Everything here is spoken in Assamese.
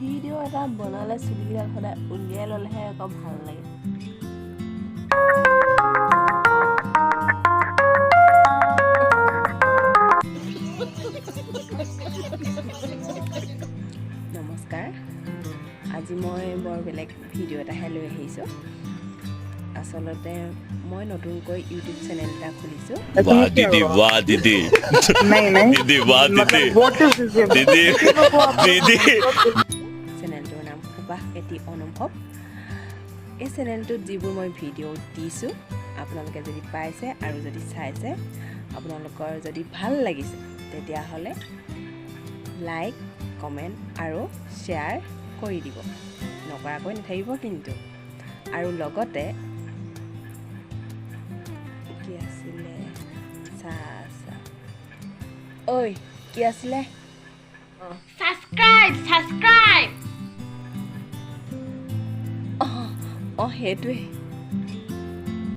ভিডিঅ' এটা বনালে চুলিকেইডাল সদায় উলিয়াই ল'লেহে আকৌ ভাল লাগে। নমস্কাৰ, আজি মই বৰ বেলেগ ভিডিঅ' এটাহে লৈ আহিছোঁ। আচলতে মই নতুনকৈ ইউটিউব চেনেল এটা খুলিছোঁ। वाह दीदी, वाह दीदी, दीदी वाह दीदी, दीदी दीदी। চেনেলটোৰ নাম সুবাস এটি অনুভৱ। এই চেনেলটোত যিবোৰ মই ভিডিঅ' দিছোঁ, আপোনালোকে যদি পাইছে আৰু যদি চাইছে, আপোনালোকৰ যদি ভাল লাগিছে, তেতিয়াহ'লে লাইক, কমেণ্ট আৰু শ্বেয়াৰ কৰি দিব, নকৰাকৈ নাথাকিব কিন্তু। আৰু লগতে কি আছিলে, চা চা ঐ, কি আছিলে? Subscribe, subscribe. অঁ অঁ, সেইটোৱে।